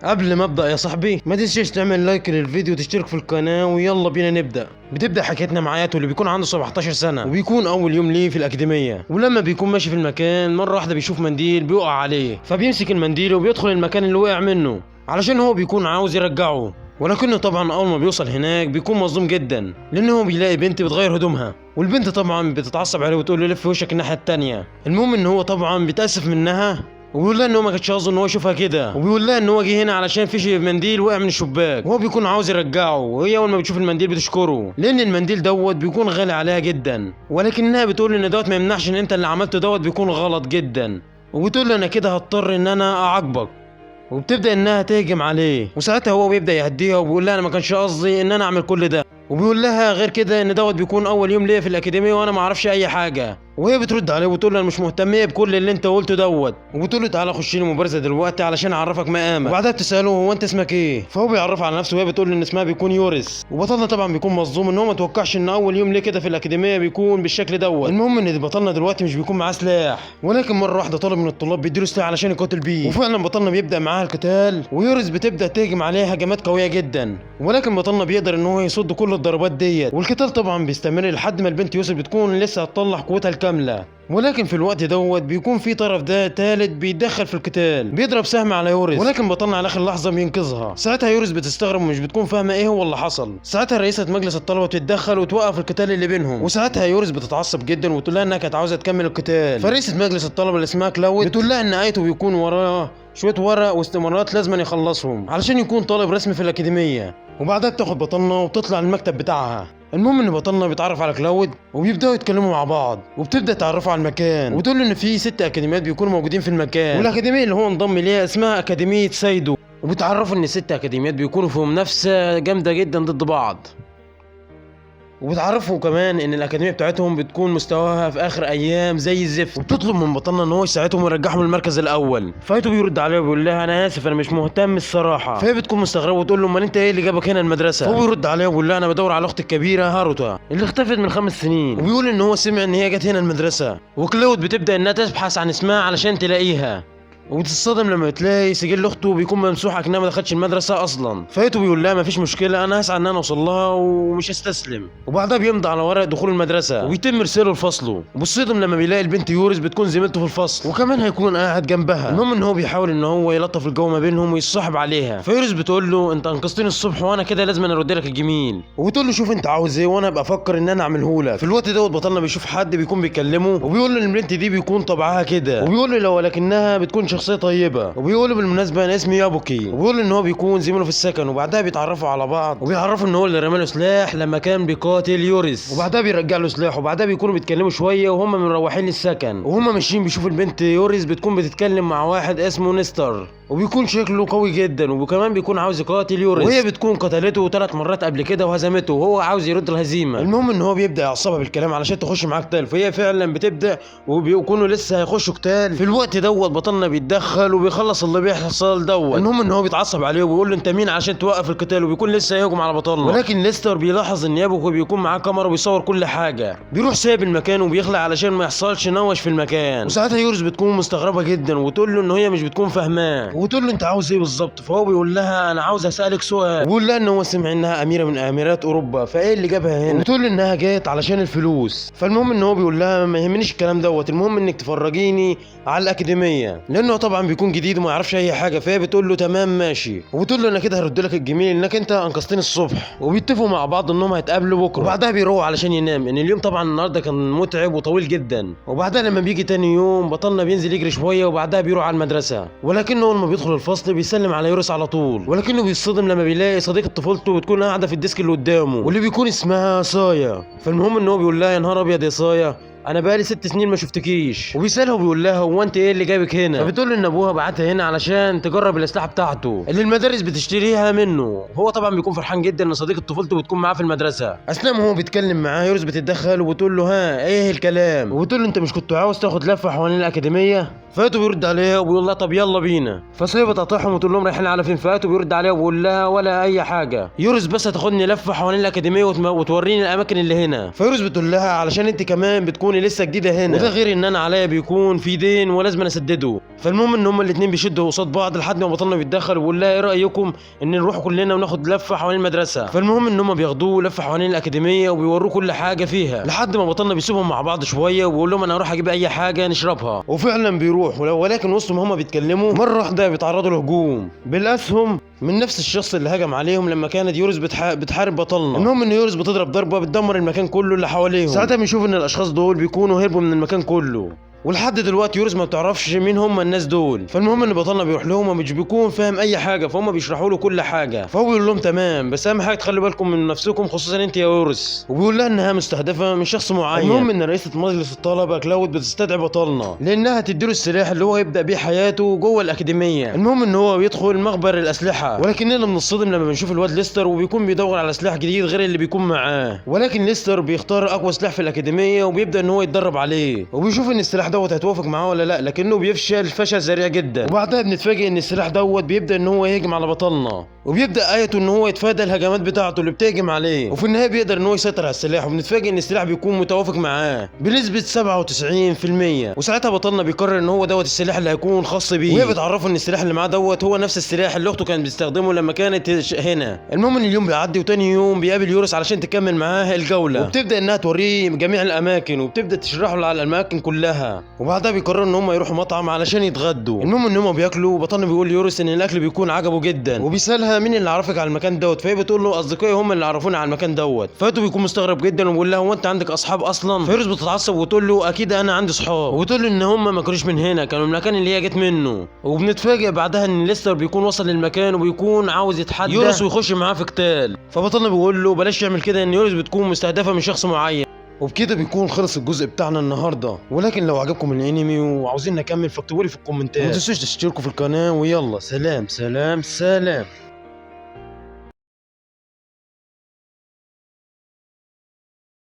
قبل ما ابدا يا صاحبي ما تنساش تعمل like للفيديو وتشترك في القناة، ويلا بينا نبدا. بتبدا حكايتنا مع اياتو اللي بيكون عنده 17 سنة وبيكون اول يوم ليه في الاكاديمية. ولما بيكون ماشي في المكان مرة واحدة بيشوف منديل بيقع عليه، فبيمسك المنديل وبيدخل المكان اللي وقع منه علشان هو بيكون عاوز يرجعه. ولكنه طبعا اول ما بيوصل هناك بيكون مصدوم جدا، لان هو بيلاقي بنت بتغير هدومها، والبنت طبعا بتتعصب عليه وتقول له لف وشك الناحية التانية. المهم ان هو طبعا بيتاسف منها وبيقول لها ان هو ما كانش قصده ان هو يشوفها كده، وبيقول لها ان هو جه هنا علشان في منديل وقع من الشباك وهو بيكون عاوز يرجعه. وهي اول ما بتشوف المنديل بتشكره لان المنديل دوت بيكون غالي عليها جدا، ولكنها بتقول ان دوت ما يمنعش ان انت اللي عملته دوت بيكون غلط جدا، وبتقول له انا كده هضطر ان انا اعاقبك، وبتبدا انها تهجم عليه. وساعتها هو بيبدا يهديها وبيقول لها انا ما كانش قصدي ان انا اعمل كل ده، وبيقول لها غير كده ان دوت بيكون اول يوم ليا في الاكاديمية وانا ما اعرفش اي حاجة. وهي بترد عليه وبتقول له انا مش مهتميه بكل اللي انت قلته دوت، وبتقول له تعالى خش لي مبارزه دلوقتي علشان اعرفك مقامك. وبعدها بتساله هو انت اسمك ايه، فهو بيعرفها على نفسه وهي بتقول له ان اسمها بيكون يوريس. وبطلنا طبعا بيكون مصدوم ان هو ما توقعش ان اول يوم ليه كده في الاكاديمية بيكون بالشكل دوت. المهم ان بطلنا دلوقتي مش بيكون معاه سلاح، ولكن مرة واحدة طالب من الطلاب بيديله سلاح علشان يقاتل بيه، وفعلا بطلنا بيبدا معاها القتال، ويوريس بتبدا تهجم عليها هجمات قوية جدا، ولكن بطلنا بيقدر ان هو يصد كل الضربات ديت. والقتال طبعا بيستمر لحد ما البنت يوسف بتكون لسه هتطلع قوتها الكاملة، ولكن في الوقت دوت بيكون في طرف ده ثالث بيتدخل في القتال، بيضرب سهم على يوريس، ولكن بطلنا على اخر لحظة بينقذها. ساعتها يوريس بتستغرب ومش بتكون فاهمه ايه هو اللي حصل. ساعتها رئيسه مجلس الطلبة بتتدخل وتوقف القتال اللي بينهم، وساعتها يوريس بتتعصب جدا وتقول لها انها كانت عاوزه تكمل القتال. فرئيسه مجلس الطلبة اللي اسمها كلاود بتقول لها ان ايتو بيكون وراه شوية ورق واستمارات لازم يخلصهم علشان يكون طالب رسمي في الاكاديمية. وبعدها بتاخد بطلنا وبتطلع المكتب بتاعها. المهم ان بطلنا بيتعرف على كلاود وبيبداوا يتكلموا مع بعض، وبتبدا تعرفه على المكان وتقول له ان في 6 اكاديميات بيكونوا موجودين في المكان، والاكاديميه اللي هو انضم ليها اسمها اكاديمية سايدو. وبتعرفوا ان 6 اكاديميات بيكونوا في منافسه جامدة جدا ضد بعض، وبتعرفوا كمان ان الاكاديمية بتاعتهم بتكون مستواها في اخر ايام زي الزفت. وبتطلب من بطلنا ان هو يساعدهم ويرجعهم للمركز الاول. فايتو بيرد عليها وبيقول لها انا اسف انا مش مهتم الصراحة. فهي بتكون مستغربه وتقول له امال انت ايه اللي جابك هنا المدرسة؟ فهو بيرد عليها وبيقول لها انا بدور على اختي الكبيرة هاروتا اللي اختفت من 5 سنين، وبيقول ان هو سمع ان هي جت هنا المدرسة. وكلاود بتبدا انها تبحث عن اسمها علشان تلاقيها، وبتتصدم لما تلاقي سجل اخته بيكون ممسوح اكنها ما دخلتش المدرسة اصلا. فايتو بيقول لها مفيش مشكلة انا هسعى ان انا اوصل لها ومش هستسلم. وبعدها بيمضي على ورق دخول المدرسة وبيتم ارساله لفصله. وبيتصدم لما بيلاقي البنت يوريس بتكون زميلته في الفصل وكمان هيكون قاعد جنبها. المهم ان هو بيحاول ان هو يلطف الجو ما بينهم ويصاحب عليها. فيوريس بتقول له انت انقذتني الصبح وانا كده لازم ارد لك الجميل، وبتقول له شوف انت عاوز ايه وانا ابقى افكر ان انا اعمله لك. في الوقت دوت بطلنا بيشوف حد بيكون بيكلمه وبيقول له ان البنت دي بيكون طبعها كده، وبيقول له لو ولكنها بتكون شخصية طيبة، وبيقول بالمناسبة انا اسمي يابوكي، وبيقول ان هو بيكون زميله في السكن. وبعدها بيتعرفوا على بعض وبيعرفوا ان هو اللي رمى له سلاح لما كان بيقاتل يوريس، وبعدها بيرجع له سلاحه. وبعدها بيكونوا بيتكلموا شوية وهم مروحين للسكن، وهم ماشيين بيشوفوا البنت يوريس بتكون بتتكلم مع واحد اسمه نستر، وبيكون شكله قوي جدا وكمان بيكون عاوز يقاتل يوريس، وهي بتكون قتلته 3 مرات قبل كده وهزمته وهو عاوز يرد الهزيمة. المهم ان هو بيبدا يعصبها بالكلام علشان تخش معاه قتال، فهي فعلا بتبدا وبيكونوا لسه هيخشوا قتال. في الوقت دوت بطلنا بيتدخل وبيخلص اللي بيحصل دوت. المهم ان هو بيتعصب عليه وبيقول له انت مين علشان توقف القتال، وبيكون لسه هيهجم على بطلنا، ولكن ليستر بيلاحظ ان يابوكو بيكون معاه كاميرا وبيصور كل حاجة، بيروح سايب المكان وبيخلع علشان ما يحصلش نوش في المكان. وساعتها يوريس بتكون مستغربه جدا وتقول له ان هي مش بتكون فاهماه، وتقول له انت عاوز ايه بالظبط؟ فهو بيقول لها انا عاوز اسالك سؤال، وبيقول لها ان هو سمع انها اميره من اميرات اوروبا فايه اللي جابها هنا، وتقول له انها جت علشان الفلوس. فالمهم ان هو بيقول لها ما يهمنيش الكلام دوت، المهم انك تفرجيني على الاكاديمية، لانه طبعا بيكون جديد وما يعرفش اي حاجة. فهي بتقول له تمام ماشي، وبتقول له انا كده هرد لك الجميل انك انت انقذتني الصبح. وبيتفقوا مع بعض انهم هيتقابلوا بكره. وبعدها بيروح علشان ينام، ان اليوم طبعا النهارده كان متعب وطويل جدا. وبعدها لما بيجي تاني يوم بطلنا بينزل يجري شوية وبعدها بيروح على المدرسة، ولكنه اول ما بيدخل الفصل بيسلم على يوريس على طول، ولكنه بيتصدم لما بيلاقي صديقه طفولته بتكون قاعدة في ال desk اللي قدامه واللي بيكون اسمها سايا. فالمهم ان هو بيقول لها يا نهار ابيض يا سايا انا بقالي 6 سنين ما شفتكيش، وبيسالها وبيقول لها هو انت ايه اللي جابك هنا؟ فبتقول له ان ابوها بعتها هنا علشان تجرب الاسلحة بتاعته اللي المدارس بتشتريها منه. هو طبعا بيكون فرحان جدا ان صديقه طفولته بتكون معاه في المدرسة. اثناء ما هو بيتكلم معاه يوريس بتتدخل وبتقول له ها ايه الكلام، وبتقول له انت مش كنت عاوز تاخد لفه حوالين الاكاديمية؟ فاتو بيرد عليها وبيقول لها طب يلا بينا. فسايا بتقاطعهم وتقول لهم رايحين على فين؟ فاتو بيرد عليها وبيقول لها ولا اي حاجة، يوريس بس هتاخدني لفه حوالين الاكاديمية وتوريني الاماكن اللي هنا. فيوريس بتقول لها علشان انت كمان بتكوني تكوني لسه جديدة هنا، وده غير ان انا عليا بيكون في دين ولازم أنا اسدده. فالمهم ان هما الاثنين بيشدوا قصاد بعض لحد ما بطلنا بيتدخل وبيقول لها ايه رايكم ان نروح كلنا وناخد لفه حوالين المدرسة. فالمهم ان هما بياخدوه لفه حوالين الاكاديمية وبيوروه كل حاجة فيها، لحد ما بطلنا بيسيبهم مع بعض شوية وبيقول لهم انا هروح اجيب اي حاجة نشربها، وفعلا بيروح. ولكن وسط ما هما بيتكلموا مرة واحدة بيتعرضوا لهجوم بالاسهم من نفس الشخص اللي هجم عليهم لما كانت يورس بتحارب بطلنا. المهم ان يورس بتضرب ضربه بتدمر المكان كله اللي حواليهم. ساعتها بنشوف ان الاشخاص دول بيكونوا هربوا من المكان كله، ولحد دلوقتي يورس ما بتعرفش مين هم الناس دول. فالمهم ان بطلنا بيروح لهم ومش بيكون فاهم اي حاجة، فهم بيشرحوا له كل حاجة، فهو بيقول لهم تمام بس اهم حاجة تخلوا بالكم من نفسكم خصوصا انت يا يورس، وبيقول لها انها مستهدفه من شخص معين. المهم ان رئيسه مجلس الطلبة كلاود بتستدعي بطلنا لانها تديله السلاح اللي هو يبدا بيه حياته جوه الاكاديمية. المهم ان هو بيدخل مخبر الاسلحة، ولكننا بنصدم لما بنشوف الواد ليستر وبيكون بيدور على سلاح جديد غير اللي بيكون معاه، ولكن ليستر بيختار اقوى سلاح في الاكاديمية وبيبدا ان هو يتدرب عليه، وبيشوف ان السلاح دوت هيتوافق معاه ولا لا، لكنه بيفشل فشل ذريع جدا. وبعدها بنتفاجئ ان السلاح دوت بيبدا ان هو يهجم على بطلنا، وبيبدا ايته ان هو يتفادى الهجمات بتاعته اللي بتهجم عليه، وفي النهاية بيقدر ان هو يسيطر على السلاح، وبنتفاجئ ان السلاح بيكون متوافق معاه بنسبة 97%. وساعتها بطلنا بيقرر ان هو دوت السلاح اللي هيكون خاص بيه، وهي بتعرفه ان السلاح اللي معاه دوت هو نفس السلاح اللي اخته كانت بتستخدمه لما كانت هنا. المهم ان اليوم بيعدي، وتاني يوم بيقابل يورس علشان تكمل معاه الجولة، وبتبدا انها توريه جميع الاماكن وبتبدا تشرح له على الاماكن كلها، وبعدها بيقرروا ان هم يروحوا مطعم علشان يتغدوا. المهم ان هم بياكلوا، وبطلنا بيقول ليورس ان الاكل بيكون عجبه جدا، وبيسالها مين اللي عرفك على المكان دوت، فهي بتقول له اصدقائي هم اللي عرفوني على المكان دوت. فايتو بيكون مستغرب جدا وبيقول لها هو انت عندك اصحاب اصلا؟ فيورس بتتعصب وتقول له اكيد انا عندي اصحاب، وبتقول له ان هم ما كانوش من هنا، كانوا من المكان اللي هي جت منه. وبنتفاجئ بعدها ان ليستر بيكون وصل للمكان وبيكون عاوز يتحدى يورس ويخش معاه في قتال، فبطلنا بيقول له بلاش يعمل كده، ان يورس بتكون مستهدفه من شخص معين. وبكده بيكون خلص الجزء بتاعنا النهارده، ولكن لو عجبكم الانمي وعاوزين نكمل فاكتبوا لي في الكومنتات، وما تنسوش تشتركوا في القناة، ويلا سلام سلام سلام.